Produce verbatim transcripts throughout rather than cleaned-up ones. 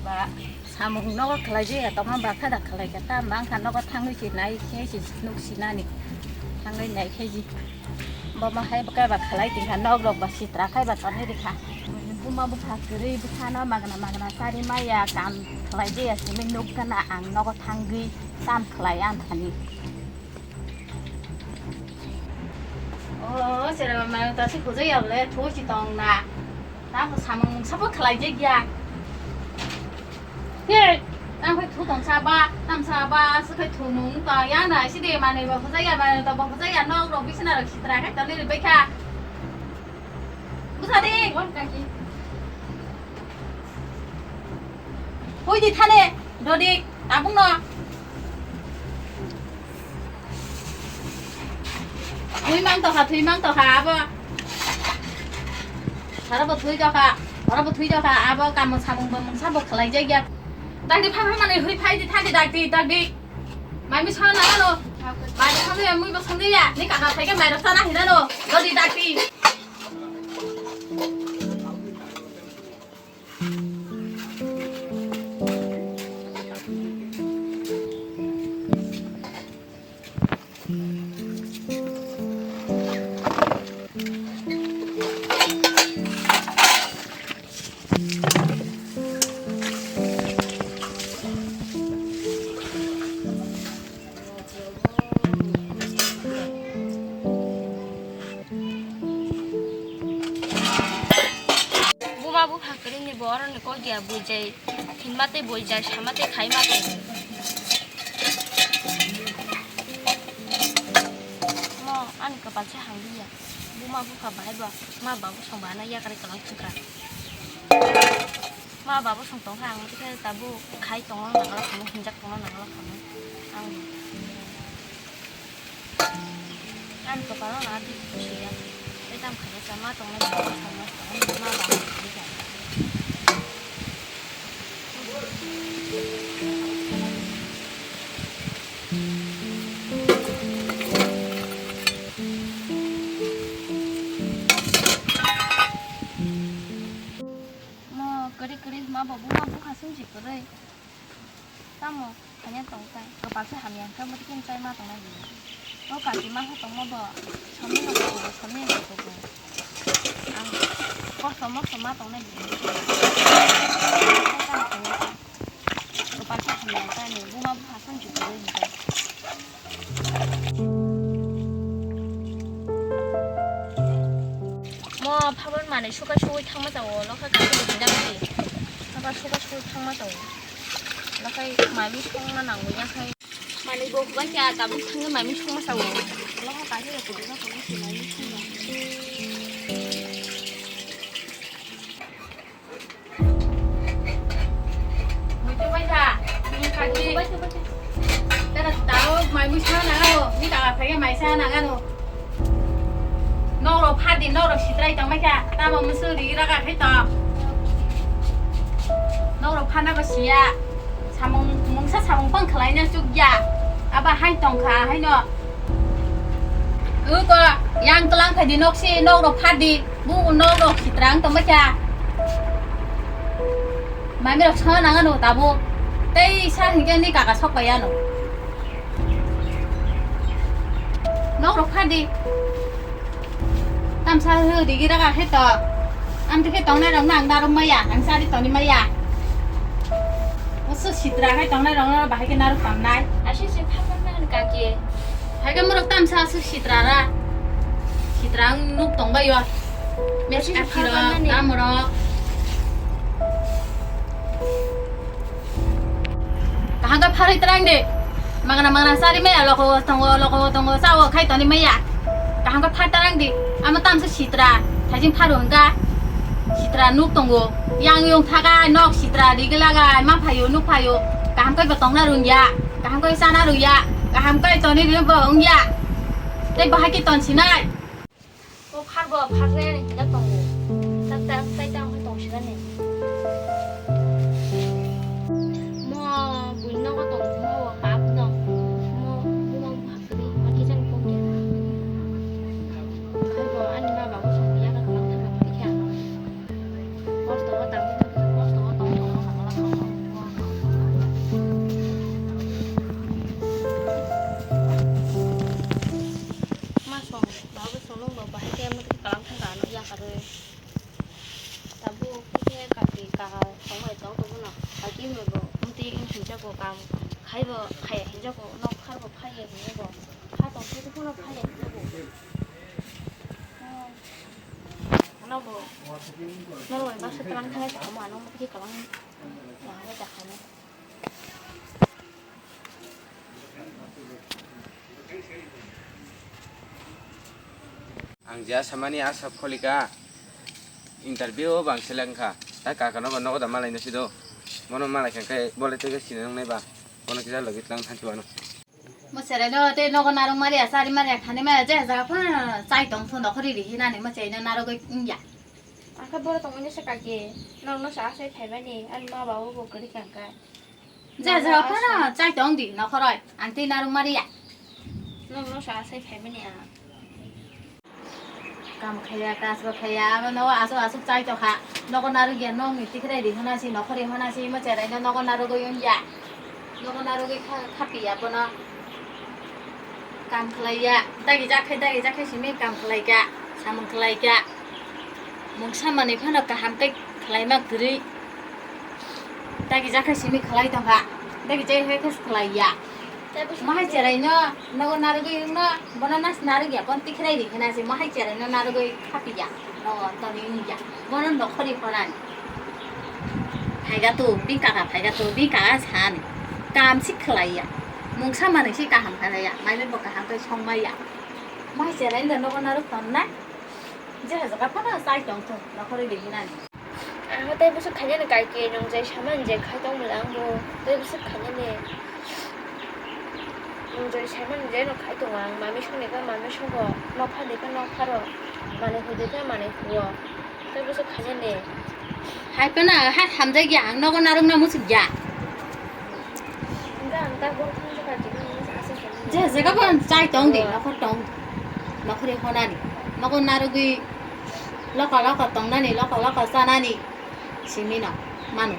Ba samung nogo khlai je ya tongma ba kha da khlai kha ta bang kha nogo thangwi si nai khe si nuk si nani thangwi nai khe ji. Bo ma hai bwkha ba khlai tingkha nok rok ba sitra khai ba tonwi rikha. Buma bwkha kwrwi bwkhano magna magna sari maya kam khlai je ya simi nuk gana ang nogo thangwi tam khlai ang thani. O sera ma ta si khujai ya le thu si tong na. Ta bo samung sabo khlai je ya. He, tang khai thu tong sa ba, tam sa ba, se khai thu nung ta ya na, si de mane ba khujai ya, mane ta ba khujai ya, nok rok bisna rok sitra khai ta le bai kha. Busa de. Oi di thane, dodi, tabung no. Thui mang tokha, thui mang tokha abo. Oro bo thui tokha, oro bo thui tokha abo kamo samung bo mungsa bo khlai jak ya. Dakti phai phai mani hui phai di thadi dakti dakti. Mai mi sona nang ano. Mai di sona ya mui bo sona ya. Ni kaka phai ke mai rok sana hinano. Dodi dakti. Buma bupha kwrwini bo oroni kok ya buijai hinma tei buijai sama tei khaima tong. Mo ani kwpal se hamliya. Buma bupha bahai bo ma babu song bana yakari kwlwng thwngkha. Ma babu song tongkha ang tei khe tabuk khai tongna nangla khamu hinjak tongna nangla khamu. Ang Ani kwpalo na di kusiya. Tei tamo khaina sa ma tongnai sa ma tongnai ma ba. Mo kwrwi kwrwi ma bo buma bukha sung si kwrwi. Tamo khaina tong tai, kwpal se hamya hwnkhe, omo tei khe chai ma tongnai di. O kaki ma khe tongma bo, somni rok bo, somni rok bo. Ang kosto mosto ma tongnai di. Kwpal se hamya hwnkhe ani buma bupha song si kwrwi hwnkhe. Mo phabor manwi suka suwi thangma chao, lokha kaki bo hinang di. Phabar suka suwi thangma chao. Lakai mami songna nango yakhai. Mani bo hubai kya tabuk thangwi mami songma sao. Laha kahi rok kudu na kudu si mami songma. Muitu bai kha. Kaki. Tara taro mai muisa nangano. Ni kaka phai mai sa nangano. Noro phadi noro sitrai tong bai kha. Tamo musu ri raga khai to. Nok rok phanna bo siya. Samung mungsa samung pang khlai na chuk ya. Aba hai tong kha hai no. Uko yang tlang kha di nok si nok rok pha di. Bu nok rok si trang tong kha. Mami rok sa nang ano tabuk. Tei sa hingke ni kaka sok pai ano. Nok rok pha di. Tamsa ho digi raga khe to. Am tike tongnai rok nang darum maya, ang sari toni maya. Oso sitra khai tongnai rok no bahai ke naruk tamnai. Aswk se phapan na kaki. Hai ke morok tamsa aswk sitra ra. Sitra ang nuk tong bai yo. Mes Aswk se akhiro phapan na ni. Tamorok. Kaham khe pharwi twrang di. Mangna mangna sari maya loko tongo loko tongo sao khai toni maya. Kaham khe phar twrang di. Amo tamsa sitra. Thaising pharu hwnkha. Sitra nuk tongo. Yang yung thaga nok sitra rigi laga ma phayo nuk phayo. Kaham khe bo tongna rungya. Kaham khe sana rungya. Kaham khe toni rungya bo wngya. Tei bahai khe ton sinai. O phar bo phar se ani hina tongo. Tak tak tai tang hai tong sina ni. Mo bui nogo tong mo pap no. Mo buma bupha kwrwi ma kisa ni kok ya. Hai bo ani ma babu song ya ka kwlwng thang kha. Kosto o tang kosto o tong tong ma la. Khaibo phaiya hinjago, nok kharbo phaiya hinjago. Kha tong khe phano phaiya hinjago. Ano bo. Norok bai baksa twlang thangwi sakha mo, ano khe kwbang. Ang je samani asa kholika interview o bang seleng kha. Ta kaka no ba nogo da malai no sido. Mono malai kha khe bole tege sini nang nai ba. Mono kisa logi tlang thanti wano. Mo sere no te nogo narung mari asa ari mari thani mari je jaga phano chai tong thun dokhori ri hinani mo chai no narugoi ya. Akha boro tongmani se kaki, nokno sa asai phaimani, ani ma babu bo kwrwi kangkha. Je jaga phano chai tong di nokhoroi, ang tei narung mari ya. Nokno sa asai phaimani ang. Kam khaya, kasbo khaya, abo nogo asuk asuk chai tokha. Nogo naruk ya, nokni tikrai ri hona si, nokhori hona si, mo cherai no nogo narugoi ya. Nogo narugoi kha, khapi ya bono. Kam khlai ya, dagi jakhai, dagi jakhai simi kam khlai kha, samung khlai kha. Mungsa manwi phano kaham khe khlaima kwrwi. Dagi jakhai simi khlai tongkha, dagi jai hai khe khlai ya. Mahai cherai no, nogo narugoi wngno, bono nas naruk ya, bono tikrai ri hina se, mahai cherai no narugoi khapi ya, nogo toni wng ya, bono nokhori phonani. Phaiga tu, bini kaka phaiga tu, bini kaka sani. Kam si khlai ya. Mungsa manwi si kaham khlai ya. Mai bo kaham khe song mai ya. Mai cherai da nogo naruk ton na. Je jaga phano chai tong thung, nokhori ri hinani. Ang tei bwswk khainani kaiki nwngjai samani je khai tong bwla ang bo tei bwswk khainani nwngjai samani je no khai tongo ang mami songni khe mami sogo nokphar di khe nokpharo manwi hudi khe manwi huo tei bwswk khainani. Hai phano ha hamjak ya ang nogo narwkna muchuk ya. Hwnkhe ang tak bo thang jaka tini asa khe. Je jaga bo chai tong di nokhor tong nokhori honani nogo narwgwi. Loka loka tongnani, loka loka chanani simi no mano.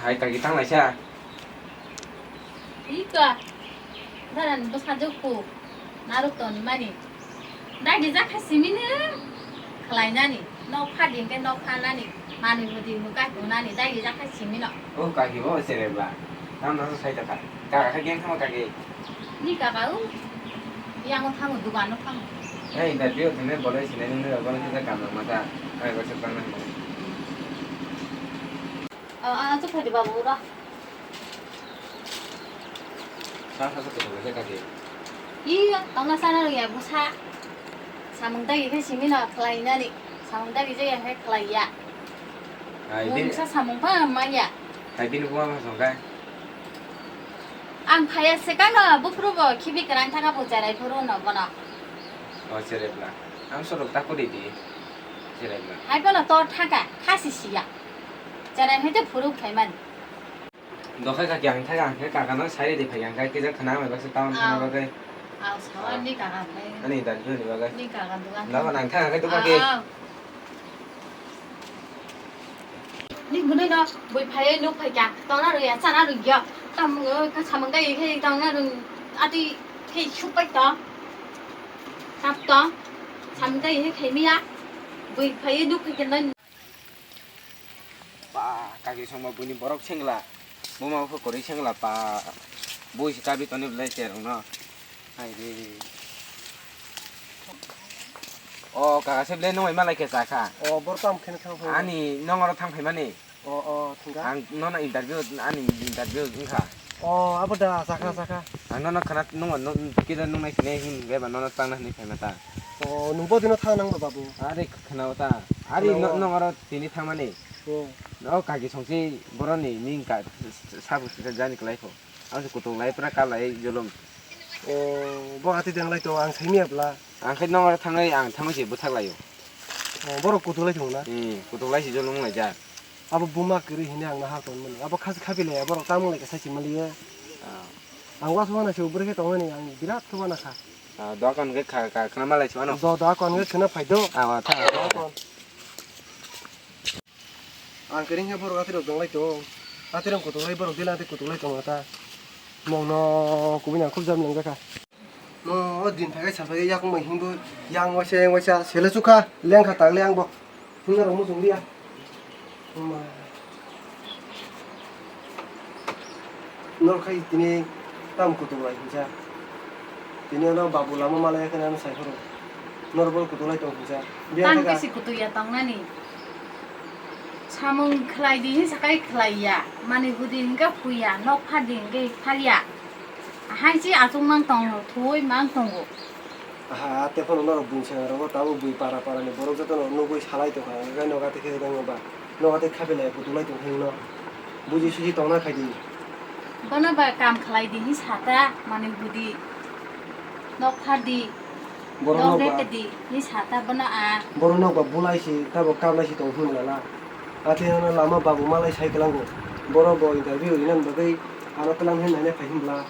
Hai kaki tanglaisa. Ika. Daran bwsajwk kuk narwk tonwi mani. Dagi jakha simi no khlainani. Nok phadi hwnkhe nok phanani. Manwi hwdi hwnkhe tongnani. Dagi jakha simi no. O kaki bo cherebla. Tamno sai ta kha. Kaka khe geng thangma kaki. Ni kaka o, yang o thango, dugan o thango. Hey, interview thangna bolai sinai nung nai bolai kisa kam nang mata. Ai, bolai kisa nang mata. Oh, ah, tu phadi babu ra. Sa, sa, sa, sa, sa, sa, sa. Iya, tongna sana ya, busa. Samung tagi khe simi no khlai nani. Samung tagi je ya khe khlai ya. Ai, bini busa samung pa manya. Hai bini buma ma song kai. Ang phaya se kano bupru bo khibi kwrang thaka bo cherai phuru no bono. O cherebla. Ang sorok ta kuri di. Cherebla. Hai bono tor thaka khasi siya. Cherai hwite phuru khaimani. Dokhai kaki ang thaka ang khe kaka no sai di phai ang kai kisa khna mai baksa town thana bagwi. Aw sawa ni kaka phai. Ani dan ni bagwi. Ni kaka dugan. Lama nang thaka kai dugan ke. Ni bwrwi no bui phaiwi nuk phai kha, tongna rwya, chana rwya. Tamo kha samung dai khe tongna rw, ati khe suk pai to. Tap to. Samung dai khe khaimiya. Bui phaiwi nuk phai kha. Pa, kaki songma buini borok sengla. Buma khe kwrwi sengla pa. Bui se kabi toni belai cherwng no. Hai re. O kaka se belai nungwi malai khe cha kha. O, bor tam khen khang phai. Ani nong oro thang phaimani. O, o, thwngkha. Ang nono interview, ani interview wngkha. O, abo da, cha kha, cha kha. Ang nono khna nung, nung, kida nung nai sinai hin ge ba nono tang na hinwi phaima ta. O, nung bo dino thang nang ba babu. Are khna o ta. Ari khna o. Nong oro tini thangmani. O. O kaki songsi boroni ning ka sabu sisa jani kwlai kho. Ang se kutung lai pura ka lai jolom. O, bo ati deng lai to ang saimi abla. Ang khe nong thangwi ang thangwi se bwthak lai o. O, borok kutung lai thung na? Hmm, kutung lai se jolom lai ja. Abo buma kwrwi hini ang nahar tong mani. Abo khasi khapi lai borok tamung lai ka sai si mali ye. Ah. Ang was wana se ubri khe tong mani ang birat khe wana kha. Ah, dokan khe kha, kha, khna malai se mano. Do, dokan khe khna phai do. Ah, wa tha. Dokan. Ang kering khe borok atirok tong lai tong. Atirok kutung lai borok dila ati kutung lai tong ta. Mong no kubui nang khub jam leng jakha. No o din phagai sa phagai yakung bai himbo yang waisa yang waisa sele chukha leng kha tak le ang bo. Himna rok muchung liya. Ma. Nor khai tini tam kutung lai hinsa. Tini ano babu lama malaya khe ano sai phuru. Nor bol kutung lai tong hinsa. Biya Tam khe ka- kesi kutung ya tongnani. Samung khlai di hinsa kai khlai ya. Mani hudi hinka phuya, nok phar di hinka phar ya. Hai si achung mang tong thui mang tongo. Aha, te phano norok bung seng rogo, tabuk bui para para ni borok joto no nugui salai tongkha, hwnkhai noga tei khe dang ba, noga tei khapi lai kutung lai tongkha no, buji suji tongna khai di. Bono ba kam khlai di hi sata, mani hudi, nok phar di, Borok nok nok ba, repe di hi sata bono a. Borok nok ba bulai si, tabuk kap lai si tong hwn lala. Athe ano lama babu malai sai kwlango, borok bo interview rinani bagwi ano kwlang hwn naina phai hwn bla.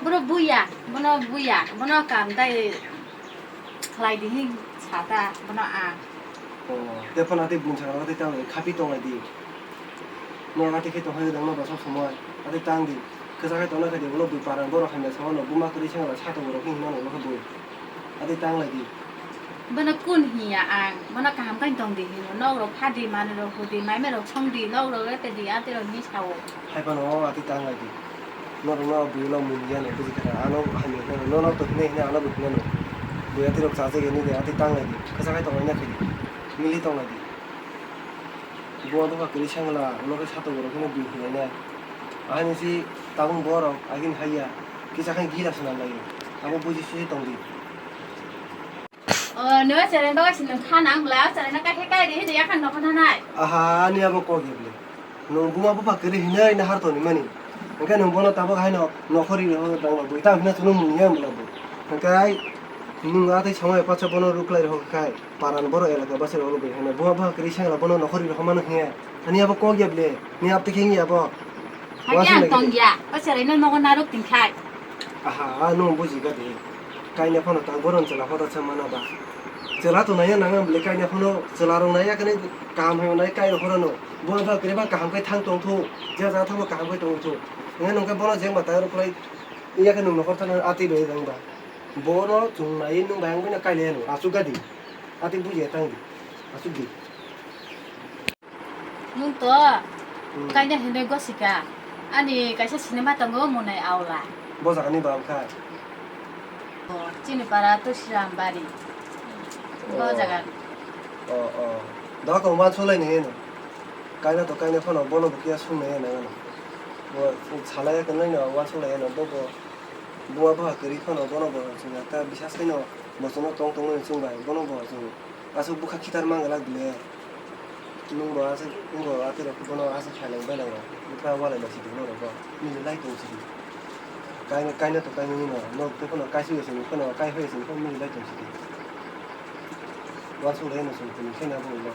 Bono buya, bono buya, bono kam dai khlai di hin sata, bono a. O, te phano tei bung saka tei tang khapi tong lai di. Mo ati khe tong hai dang no ba sob somoi. Ati tang di. Kesa khai tong na khai di, ulo bui para borok hamya sa no buma kwrwi sengla sa tong rok hin no no khe bui. Ati tang lai di. Bono kun hiya ang, bono kaham kai tong di hino, nok rok pha di, mani rok hu di, mai mai rok song di, nok rok repe di, ati rok ni sao. Hai phano o ati tang lai di. Norok no bui lo mun ya no buji kha, ano hamya no, no no to hine hine ano bui hine no. Bui ati rok cha cha ni de, ati tang lai di. Kesa khai tong lai na khai di. Mili tong lai di. Bo dopha kwrwi sengla, ulo khe sa tong rok hino bui hine nai. Ahai ni si tabung borok agin hai ya. Kisa khai gila swnam lai. Abo buji suji tong di. O, nw cherai bagwi si nung kha nang bla, cherai na kai khe kai ri, hidi yakan nokha thanai. Aha, ani abo kok ya bwle. Nung buma bupha kwrwi hinwi na har toni mani. Hwnkhe nung bono tabuk haino nokhori rw dang bwi tang hino chwng mung ya mla bwi. Hwnkhe nung a tei samaya pacha bono ruklai rw khai, paran boro elaka bwsai rw bwi hino buma bupha kwrwi sengla bono nokhori rw mano hiya. Ani abo kok ya bwle, ni abo tei khe ya bo. Hakhe Wasung ang lagi tong tadi. Ya, o cherai no nogo naruk tin khai. Aha, nung buji ga di. Kaina phano tang boron chwla hoda cha mana ba. Chwla to naya nang ang bwle kaina phano chwla rong naya kene kaham hai nai kai rok no. Bo ba kre ba kaham kai thang tong thu. Ja ja thang kaham kai tong thu. Ngai nung ka bono jeng ba tang rok lai. Iya ke nung nokhor thana ati bai rang ba. Bono chung nai nung bai ang bai na kai le no. Asuk ga di. Ati buji tang di. Asuk di. Nwng to Hmm. Kaina hinwi gosika. Ani kaisa sinima tongo Munai Aula. Bo jaga ni ba wngkha? O, chini para to Sirambari. Bo Oh. Jaga. Oh, oh. Da ko ma chulai ni no. Kaina to kaina phano bono bo kiya sung nai na no. Bo salai ka nai no wa chulai no bo bo. Bo ba kari phano bono bo sung ta bisas kai no. Bo sung tong tong no sung bai bono bo sung. Aswk bwkha khitar mang glak bile. Nwng bo aswk, nwng bo atwi rok bono aswk khailai bailai rok. Bwkha walai lai sidi norok bo. Mili lai tong sidi. Kaino, kaino to kaino nino. Nok tei phano kaisui sini phano kai hoi sini phano mili lai tong sidi. Wansuk lai no sini tini khena bo no.